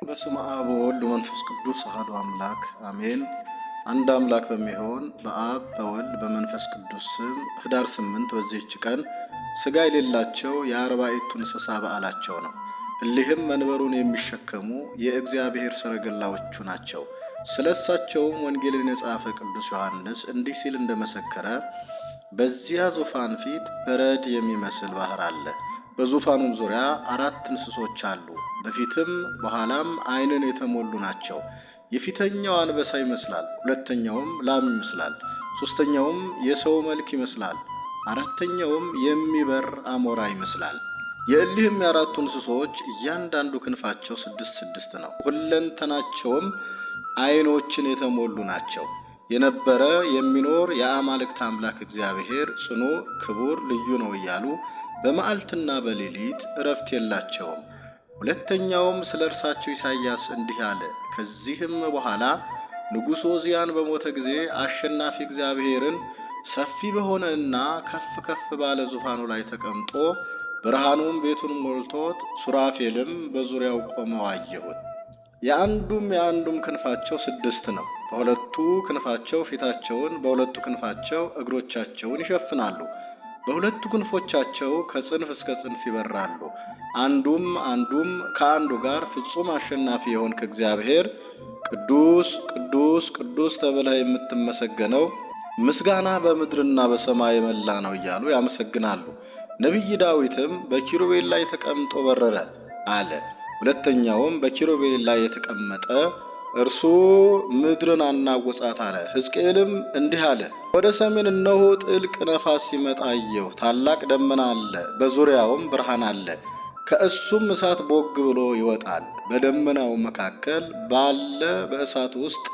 በስመ አብ ወወልድ ወመንፈስ ቅዱስ አሐዱ አምላክ አሜን። አንድ አምላክ በሚሆን በአብ በወልድ በመንፈስ ቅዱስ ስም ኅዳር 8 በዚህች ቀን ሥጋ የሌላቸው የአርባዕቱ እንስሳ በዓላቸው ነው። እሊህም መንበሩን የሚሸከሙ የእግዚአብሔር ሰረገላዎቹ ናቸው። ስለ እሳቸውም ወንጌልን የጻፈ ቅዱስ ዮሐንስ እንዲህ ሲል እንደመሰከረ፣ በዚያ ዙፋን ፊት በረድ የሚመስል ባሕር አለ። በዙፋኑም ዙሪያ አራት እንስሶች አሉ። በፊትም በኋላም ዓይንን የተሞሉ ናቸው። የፊተኛው አንበሳ ይመስላል፣ ሁለተኛውም ላም ይመስላል፣ ሦስተኛውም የሰው መልክ ይመስላል፣ አራተኛውም የሚበር አሞራ ይመስላል። የእሊህም የአራቱ እንስሶች እያንዳንዱ ክንፋቸው ስድስት ስድስት ነው። ሁለንተናቸውም ዓይኖችን የተሞሉ ናቸው። የነበረ የሚኖር የአማልክት አምላክ እግዚአብሔር ጽኑ ክቡር ልዩ ነው እያሉ በመዓልትና በሌሊት እረፍት የላቸውም። ሁለተኛውም ስለ እርሳቸው ኢሳይያስ እንዲህ አለ። ከዚህም በኋላ ንጉሥ ዖዝያን በሞተ ጊዜ አሸናፊ እግዚአብሔርን ሰፊ በሆነና ከፍ ከፍ ባለ ዙፋኑ ላይ ተቀምጦ ብርሃኑም ቤቱን ሞልቶት ሱራፌልም በዙሪያው ቆመው አየሁት። የአንዱም የአንዱም ክንፋቸው ስድስት ነው። በሁለቱ ክንፋቸው ፊታቸውን፣ በሁለቱ ክንፋቸው እግሮቻቸውን ይሸፍናሉ። በሁለቱ ክንፎቻቸው ከጽንፍ እስከ ጽንፍ ይበራሉ። አንዱም አንዱም ከአንዱ ጋር ፍጹም አሸናፊ የሆንክ እግዚአብሔር ቅዱስ ቅዱስ ቅዱስ ተብለህ የምትመሰገነው ምስጋና በምድርና በሰማይ የመላ ነው እያሉ ያመሰግናሉ። ነቢይ ዳዊትም በኪሩቤል ላይ ተቀምጦ በረረ አለ። ሁለተኛውም በኪሩቤል ላይ የተቀመጠ እርሱ ምድርን አናወጻት አለ። ሕዝቅኤልም እንዲህ አለ፣ ወደ ሰሜን እነሆ ጥልቅ ነፋስ ሲመጣ አየሁ። ታላቅ ደመና አለ፣ በዙሪያውም ብርሃን አለ። ከእሱም እሳት ቦግ ብሎ ይወጣል። በደመናው መካከል ባለ በእሳት ውስጥ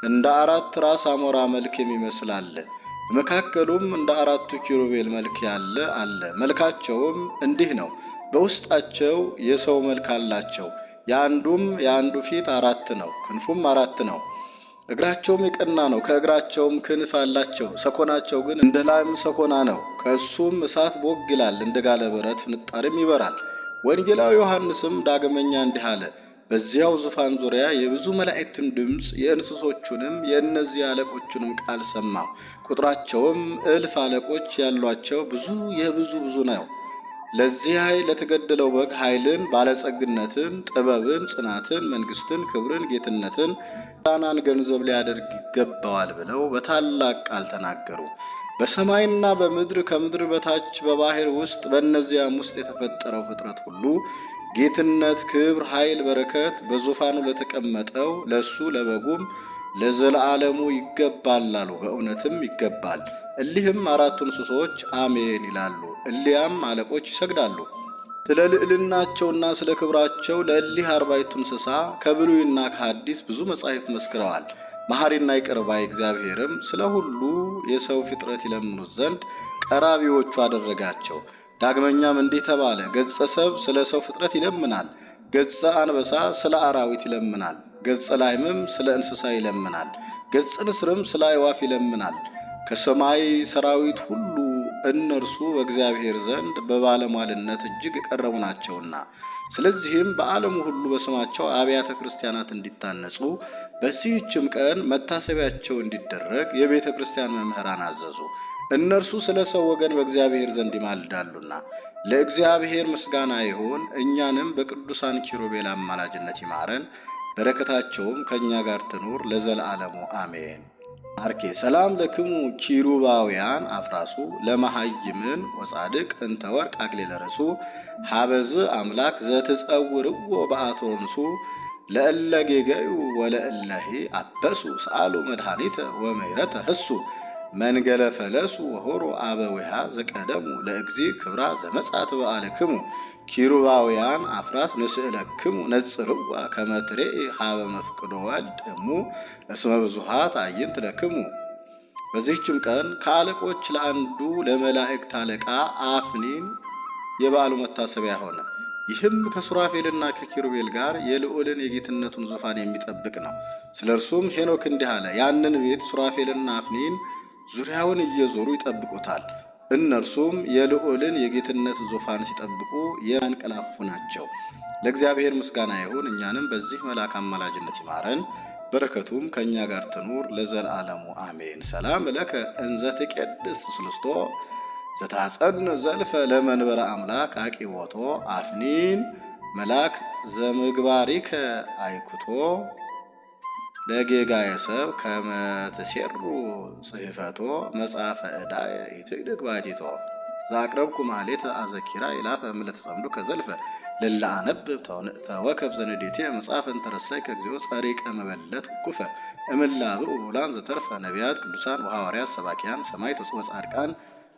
እንደ አራት ራስ አሞራ መልክ የሚመስል አለ። በመካከሉም እንደ አራቱ ኪሩቤል መልክ ያለ አለ። መልካቸውም እንዲህ ነው፣ በውስጣቸው የሰው መልክ አላቸው። የአንዱም የአንዱ ፊት አራት ነው፣ ክንፉም አራት ነው። እግራቸውም የቀና ነው፣ ከእግራቸውም ክንፍ አላቸው። ሰኮናቸው ግን እንደ ላም ሰኮና ነው። ከእሱም እሳት ቦግ ይላል፣ እንደ ጋለ ብረት ፍንጣሪም ይበራል። ወንጌላዊ ዮሐንስም ዳግመኛ እንዲህ አለ። በዚያው ዙፋን ዙሪያ የብዙ መላእክትን ድምፅ የእንስሶቹንም የእነዚህ አለቆቹንም ቃል ሰማሁ። ቁጥራቸውም እልፍ አለቆች ያሏቸው ብዙ የብዙ ብዙ ነው። ለዚህ ኃይል ለተገደለው በግ ኃይልን፣ ባለጸግነትን፣ ጥበብን፣ ጽናትን፣ መንግስትን፣ ክብርን፣ ጌትነትን፣ ዳናን ገንዘብ ሊያደርግ ይገባዋል ብለው በታላቅ ቃል ተናገሩ። በሰማይና በምድር ከምድር በታች በባሕር ውስጥ በእነዚያም ውስጥ የተፈጠረው ፍጥረት ሁሉ ጌትነት፣ ክብር፣ ኃይል፣ በረከት በዙፋኑ ለተቀመጠው ለእሱ ለበጉም ለዘለዓለሙ ይገባል አሉ። በእውነትም ይገባል። እሊህም አራቱ እንስሶች አሜን ይላሉ። እሊያም አለቆች ይሰግዳሉ። ስለ ልዕልናቸውና ስለ ክብራቸው ለእሊህ አርባዕቱ እንስሳ ከብሉይና ከሐዲስ ብዙ መጻሕፍት መስክረዋል። መሐሪና ይቅር ባይ እግዚአብሔርም ስለ ሁሉ የሰው ፍጥረት ይለምኑት ዘንድ ቀራቢዎቹ አደረጋቸው። ዳግመኛም እንዲህ ተባለ፣ ገጸ ሰብ ስለ ሰው ፍጥረት ይለምናል፣ ገጸ አንበሳ ስለ አራዊት ይለምናል፣ ገጸ ላህምም ስለ እንስሳ ይለምናል፣ ገጸ ንስርም ስለ አዕዋፍ ይለምናል። ከሰማይ ሰራዊት ሁሉ እነርሱ በእግዚአብሔር ዘንድ በባለሟልነት እጅግ የቀረቡ ናቸውና፣ ስለዚህም በዓለሙ ሁሉ በስማቸው አብያተ ክርስቲያናት እንዲታነጹ በዚህችም ቀን መታሰቢያቸው እንዲደረግ የቤተ ክርስቲያን መምህራን አዘዙ። እነርሱ ስለ ሰው ወገን በእግዚአብሔር ዘንድ ይማልዳሉና። ለእግዚአብሔር ምስጋና ይሁን። እኛንም በቅዱሳን ኪሩቤል አማላጅነት ይማረን፣ በረከታቸውም ከእኛ ጋር ትኑር ለዘላለሙ አሜን። አርኬ ሰላም ለክሙ ኪሩባውያን አፍራሱ ለመሃይምን ወጻድቅ እንተ ወርቅ አክሊለ ርእሱ ሀበዝ አምላክ ዘትጸውርዎ በአቶንሱ ለእለ ጌገዩ ወለእለሂ አበሱ ሰአሉ መድኃኒተ ወመይረተ ህሱ መንገለ ፈለሱ ወሆሮ አበዊሃ ዘቀደሙ ለእግዚ ክብራ ዘመጻት በዓልክሙ ኪሩባውያን አፍራስ ንስእለክሙ ነጽርዋ ከመ ትሬኢ ሀበ መፍቅዶ ወልድ እሙ እስመ ብዙኃት አዕይንት ለክሙ። በዚህችም ቀን ከአለቆች ለአንዱ ለመላእክት አለቃ አፍኒን የበዓሉ መታሰቢያ ሆነ። ይህም ከሱራፌልና ከኪሩቤል ጋር የልዑልን የጌትነቱን ዙፋን የሚጠብቅ ነው። ስለ እርሱም ሄኖክ እንዲህ አለ። ያንን ቤት ሱራፌልና አፍኒን ዙሪያውን እየዞሩ ይጠብቁታል። እነርሱም የልዑልን የጌትነት ዙፋን ሲጠብቁ የማንቀላፉ ናቸው። ለእግዚአብሔር ምስጋና ይሁን። እኛንም በዚህ መልአክ አማላጅነት ይማረን፣ በረከቱም ከእኛ ጋር ትኑር ለዘላለሙ አሜን። ሰላም ለከ እንዘ ትቄድስ ስልስቶ ዘታጸን ዘልፈ ለመንበረ አምላክ አቂቦቶ አፍኒን መልአክ ዘምግባሪከ አይኩቶ ለጌጋየ ሰብ ከመ ትሴሩ ጽሕፈቶ መጽሐፈ ዕዳየ ኢትግድግ ባቲቶ። ዘአቅረብኩ ማሕሌተ አዘኪራ ይላፈ እምለተጸምዱ ከዘልፈ ለላ አነብብ ተወከብ ዘንዴቴ መጽሐፈ እንተረሳይ ከግዚኦ ጸሪቀ መበለት ኩፈ እምላብኡ ቡላን ዘተርፈ ነቢያት ቅዱሳን ወሐዋርያት ሰባኪያን ሰማዕት ወጻድቃን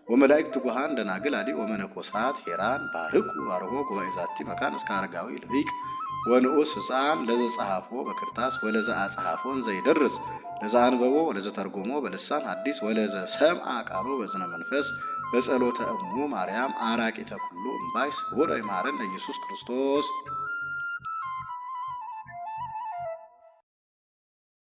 ወመላእክት ትጉሃን ደናግል አዲ ወመነኮሳት ሄራን ባርኩ ባርኮ ጉባኤ ዛቲ መካን እስከ አረጋዊ ልሂቅ ወንዑስ ሕፃን ለዘጸሐፎ በክርታስ ወለዘ አጽሐፎን ዘይደርስ ለዘ አንበቦ ወለዘ ተርጎሞ በልሳን ሐዲስ ወለዘ ሰምዐ ቃሎ በዝነ መንፈስ በጸሎተ እሙ ማርያም አራቂተ ኩሉ እምባይ ስውረ ይማረን ኢየሱስ ክርስቶስ።